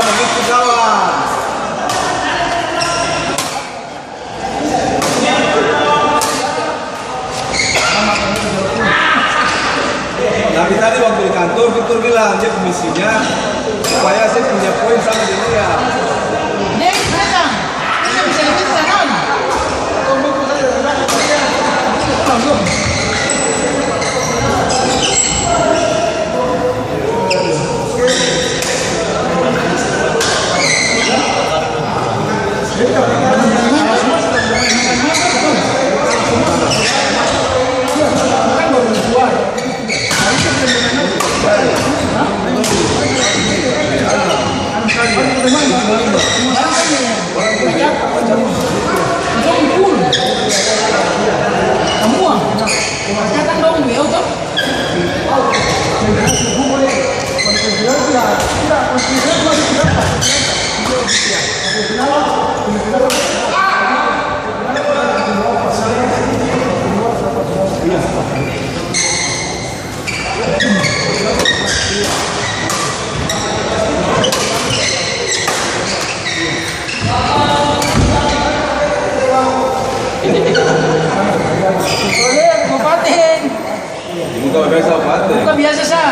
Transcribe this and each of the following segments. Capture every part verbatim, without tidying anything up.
Begitu, kawan. Tapi tadi waktu di kantor, Victor bilang, dia pung misinya supaya saya punya poin sama deng dia. Dia itu datang. Dia bisa ikut sana. Buka biasa, Pak. Buka biasa sa.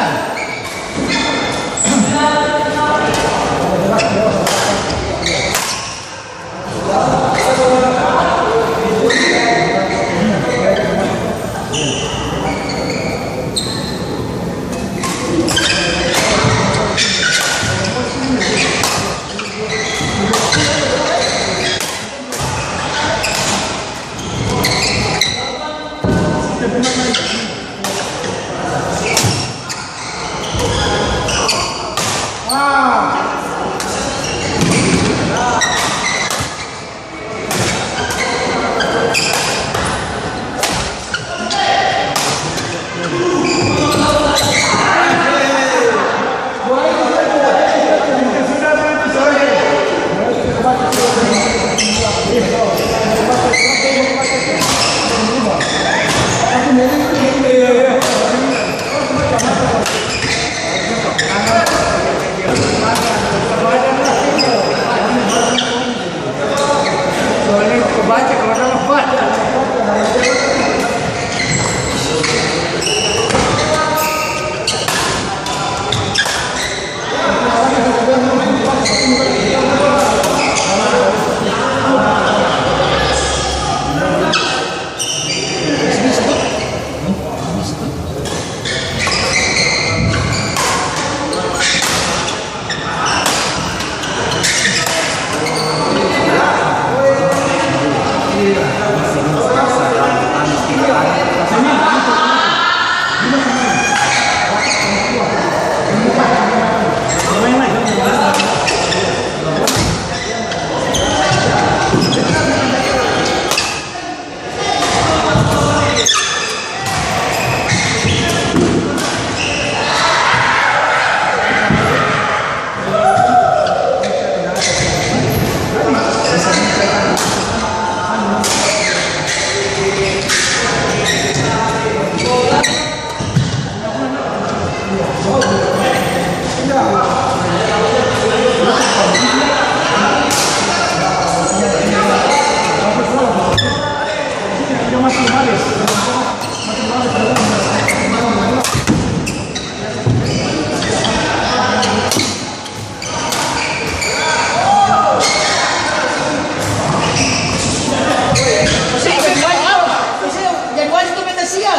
Jadi wasit tu beta sial.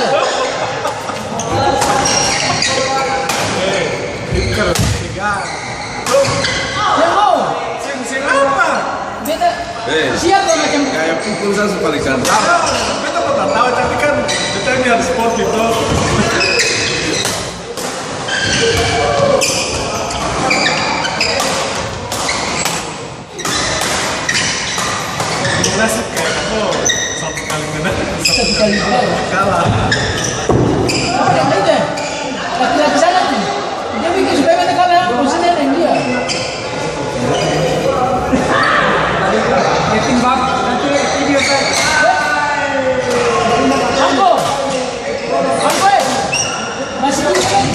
Siapa? Beta siap kok macam. Gaya pukul sa su paling gantang. Beta pernah tahu, tapi kan beta ini harus sport itu. Nasib kayak apa? Satu kali menang, satu kali kalah. Apa yang beda? Laki-laki sana tuh. Dia bikin supaya beta kalah, posisinya dengan dia. Rating bab, nanti video kan. Angko. Angko, eh. Masih bisa kan?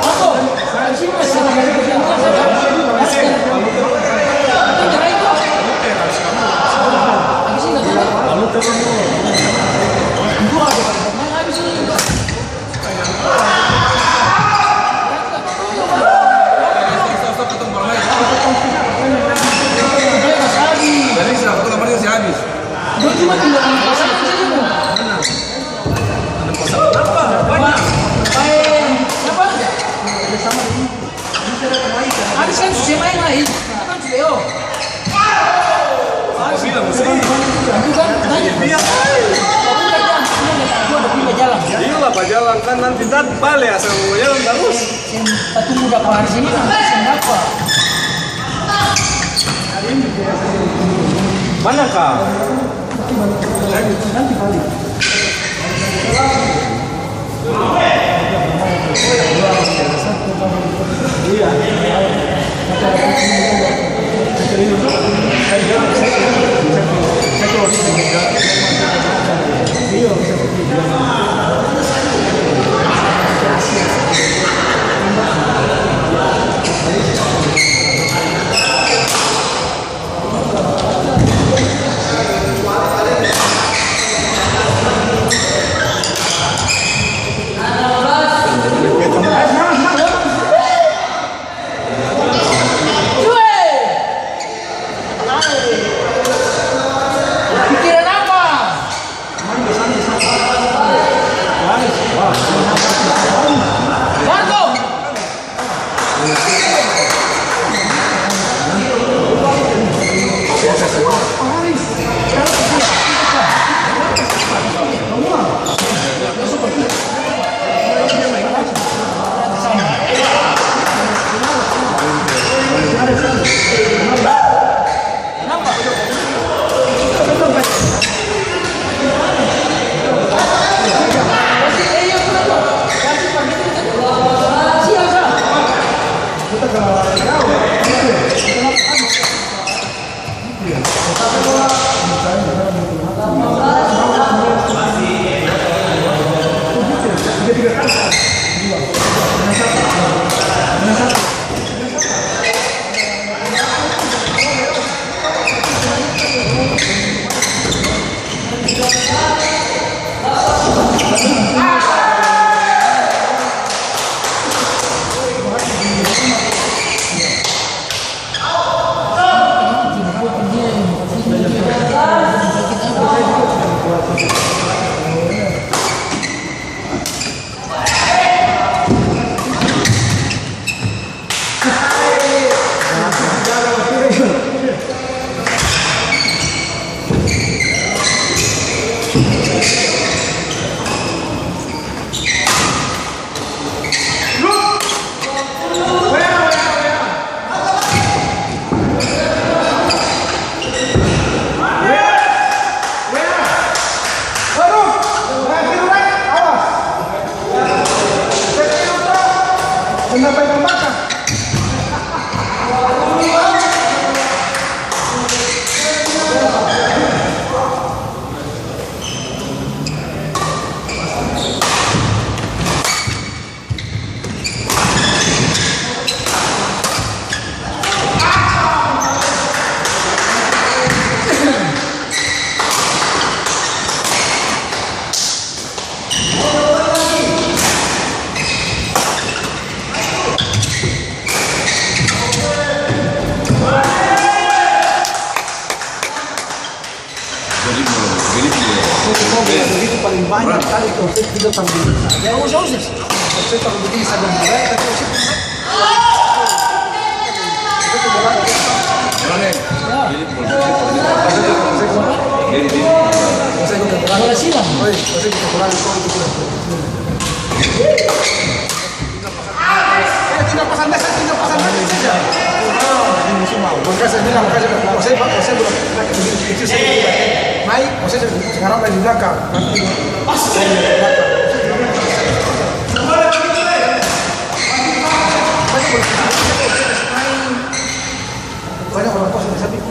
Angko. Masih bisa. Kan su se maeng lai. Kan su leo. Apa bilang sih? Itu kan tanya. Iya. Tapi kan dia, dia ada pindah jalan. Iya lah, bajalan kan nanti tar bale asal mo bajalan tarus. Seng, seng, tatunggu dapa hari Senin, nanti seng dapa. Mana kau? Pikiran apa? Marco! Jadi, jadi, jadi, itu paling banyak kali konsep kita sambil bisa. Ya, usah, usah. Konsep sambil bisa dan budaya, tapi konsep. Bola silang. Saya tinggal pasang biasa, tinggal pasang biasa saja. Ah, ini semua. Makanya saya bilang, makanya saya, saya bilang, kecil saya bilang, naik, saya sekarang main di belakang. Nanti pas saya di belakang. Banyak orang pas di samping.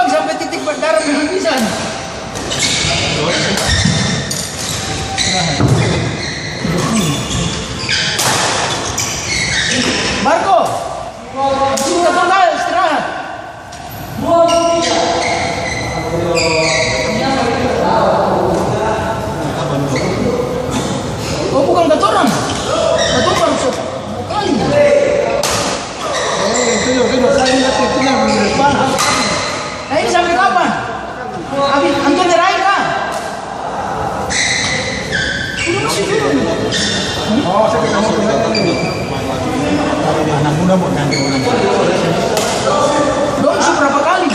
Sampai titik berdarah memang bisa. Marco, sudah total istirahat. Oh, bukan katorang. Katorang baru satu kali. Eh, itu juga, itu juga, saya lihat itu yang di depan. Nah, ini sampai kapan? Abis antum terakhir kah? Sudah masih dulu. Oh, saya ketemu kemarin ini. Anak muda mau ganti orang. Dong su berapa kali?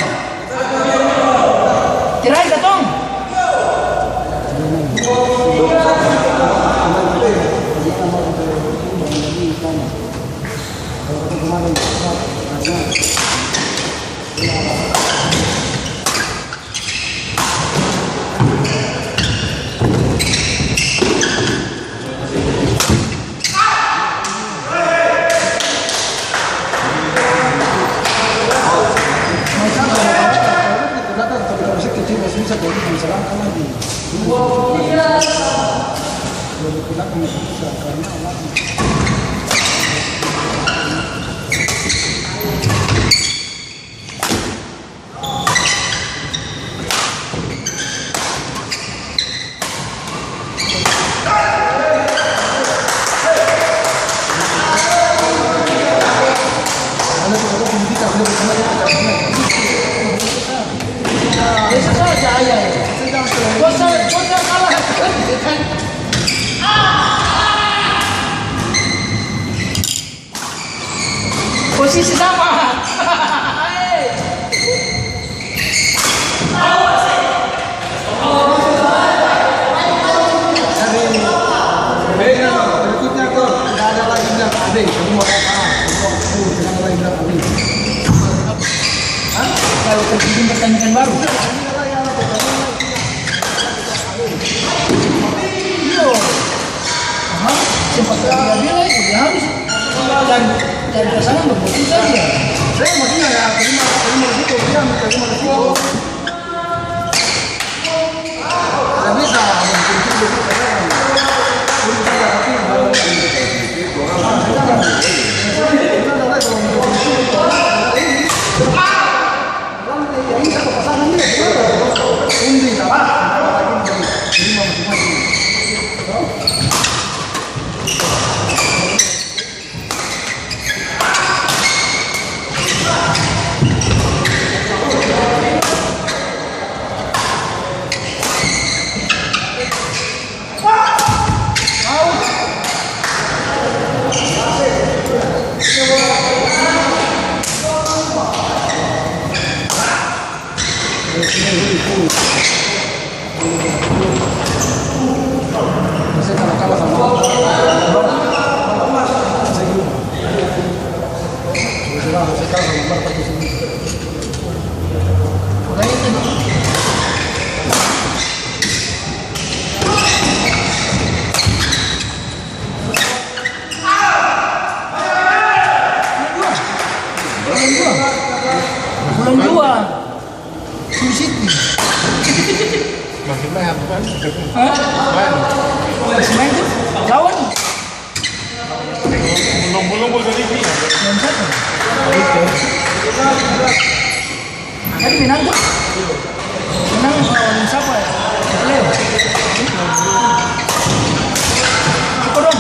Terakhir katong. Biasa saja, ayah. Kau sa-, kau sa kalah. Posisi sama. Berikutnya, Kor, tidak ada lagi bilang, "Ade, kamu mau apa?" Tidak ada lagi bilang, "Ade." Hah? Kalau terjadi pertandingan baru. Iya. Aha, sempat dia bilang itu, dia harus cari, cari pasangan berfoto saja. Saya maksudnya ya, terima, terima resiko, dia ambil terima resiko. Tidak bisa, mungkin itu sekarang. Belum bisa, tapi Bulan dua. Bulan dua. Suruh Sydney. Masih main, bukan? Hah? Main. Masih main tuh? Lawan? Belum, belum, belum, belum. Lawan siapa? Tadi menang tuh? Menang lawan siapa ya? Leo. Apa dong?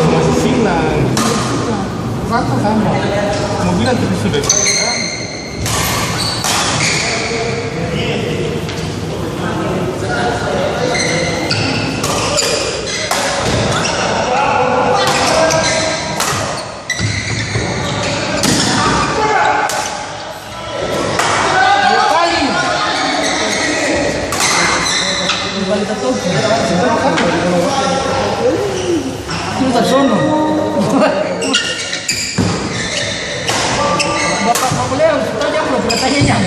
Masih silang. Rata sama. Mau bilang tadi sudah. Dua kali. Terus tak sono. Bapak, Bapak Leo, sudah jam berapa? Tanya jam.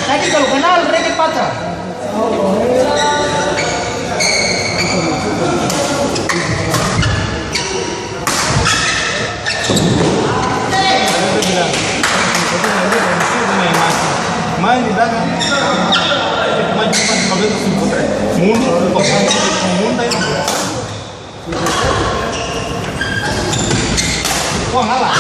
Tadi kalau kanal, mereka patah. Main di belakang. Main cuma mundur, mundur. Wah, ngalah.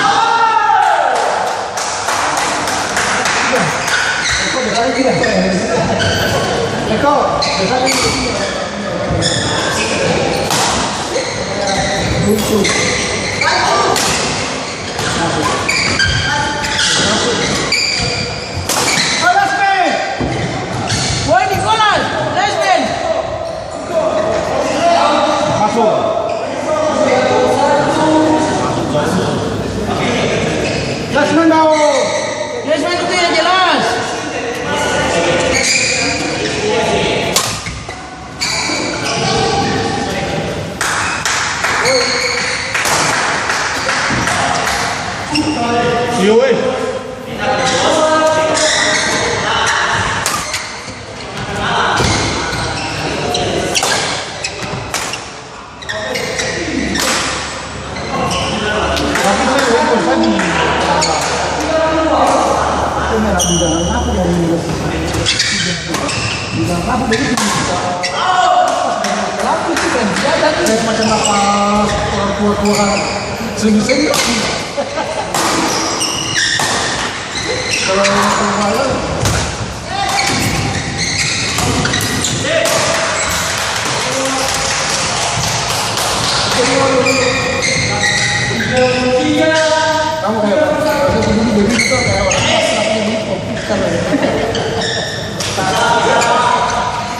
Woi, Nicolas, Lesden. Masuk. Jasmine Dao. Jasmine itu yang jelas. Iyo, weh. Macam apa? Orang tua-tua senyum-senyum. Kalau yang tua-tua Kamu kayak, kayak begini, begitu tuh, kayak orang pas, tapi ini komputer ya.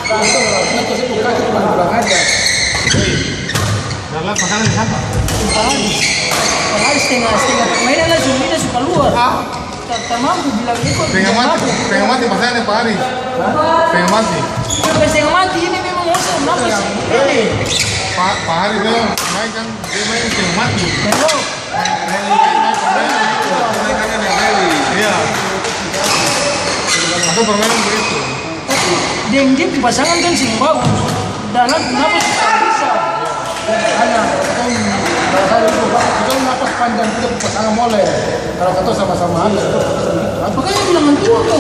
Itu orang tua, terus itu kasih cuma kurang aja. Dalam pasangan siapa? Apalagi, apalagi setengah, setengah permainan langsung dia suka luar. Ah. Tak, tak mampu bilang, "Iko." Setengah mati, setengah mati pasangan deng Pak Haris. Hah? Setengah mati. Bukan setengah mati, ini memang musuh, kenapa sih? Pak, Pak Haris memang main kan, dia main setengah mati. Betul. Main, main, main, main. Iya. Atau permainan begitu. Tapi deng dia pung pasangan kan seng bagus. Dalam kenapa susah bisa? Hanya katong, kalau saya itu, Pak, katong napas panjang, kita pung pasangan moleng. Kalau katong sama-sama habis, katong pasti begitu. Makanya bilang antua mo.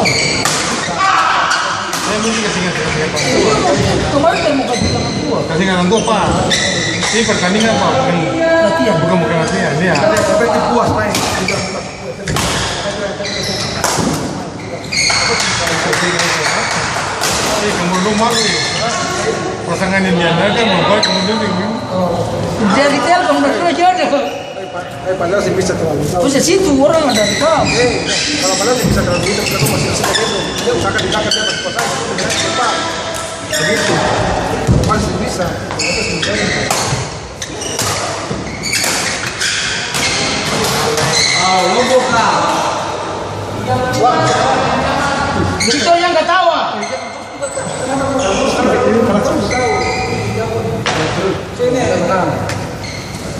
Saya mungkin kasih ingat, kasih ingat orang tua. Kemarin kan mau kasih bilang antua. Kasih ingat orang tua, Pak. Ini pertandingan, Pak. Latihan. Bukan, bukan latihan, iya. Sampai puas main. Eh, kamu dong malu. Pasangan yang diandalkan, mau baik kamu dong ini. Jadi telpon berdua jodoh. Eh, pa-, eh, padahal sih bisa terlalu jauh. Terus di situ orang ada di dalam. Eh, kalau padahal sih bisa terlalu jauh, kita tuh masih bisa gitu. Dia usahakan di belakang, dia masih kuasa, itu dengan cepat. Begitu. Masih bisa. Itu sih bisa. Itu yang ketawa.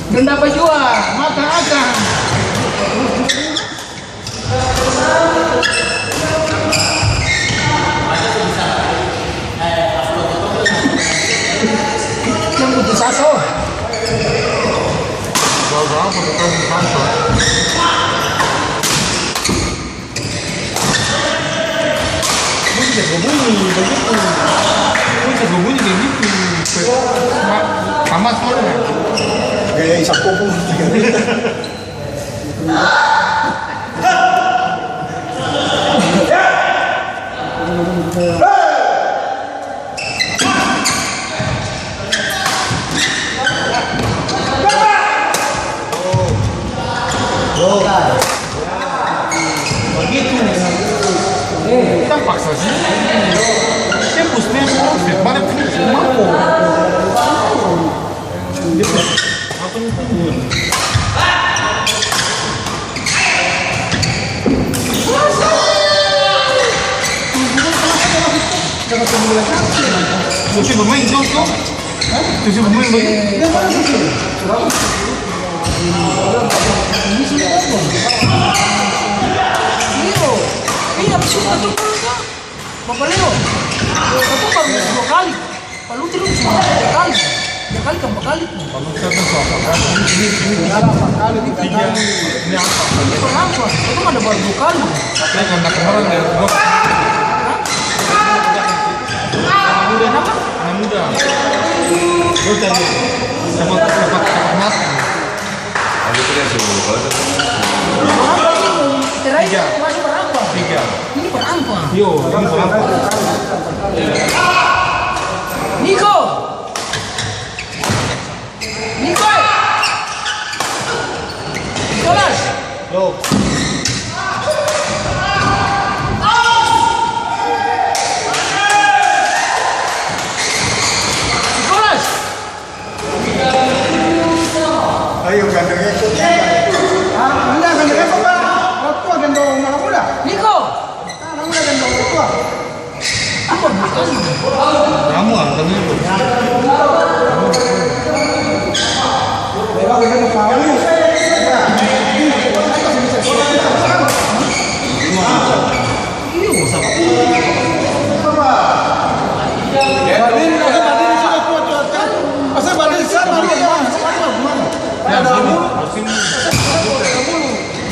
Dong dapa jua, makang akang. Yang butuh saso. Bawa-bawa butuh saso. Bunyi jago bunyi begitu. Bunyi jago bunyi begitu. Sama, sama semuanya. Gaya isap kopo. Bagitu. Eh, kan paksa sih. Dia push dia, push dia. Mana push dia? Mampu. Dia push. Apa itu? Susi bermain, Sos, to? Hah? Susi bermain, Bang? Dia mana Susi? Leo. Iya, habis itu katong baru ka. Bapak Leo. Katong baru dua kali. Pak Lutfi cuma tiga kali. Tiga kali, keempat kali. Pak Lutfi kan cuma empat kali. Ini, ini, ini. Tiga. Ini apa? Ini pernah apa? Katong ada baru dua kali. Tapi yang kontak kemarin ada dua. Hah? Anak muda. Terus tadi, cepat, cepat, cepat mati. Aku tidak sih, kalau itu. Berapa ini? Terakhir tiga. Masih berapa? Tiga. Ini berapa? Yo, ini berapa? Niko! Niko! Nikolas! Yo. Nikolas! Ayo, gandeng ekor. Ah, anda gandeng ekor, Pak. Waktu gandeng anak muda. Niko! Ah, anak muda gandeng orang tua. Apa bukan? Kamu, ah, kamu itu.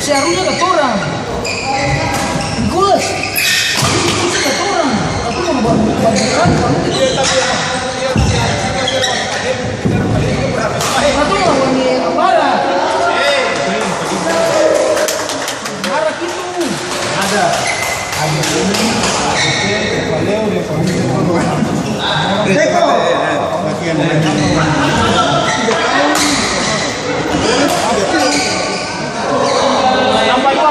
Seharusnya katorang. Nikolas. Seharusnya katorang. Katong mau ba-, ba-, ba-, katong lawan ni Ambara. Ambara gitu. Ada. Ada. Ada. Ada.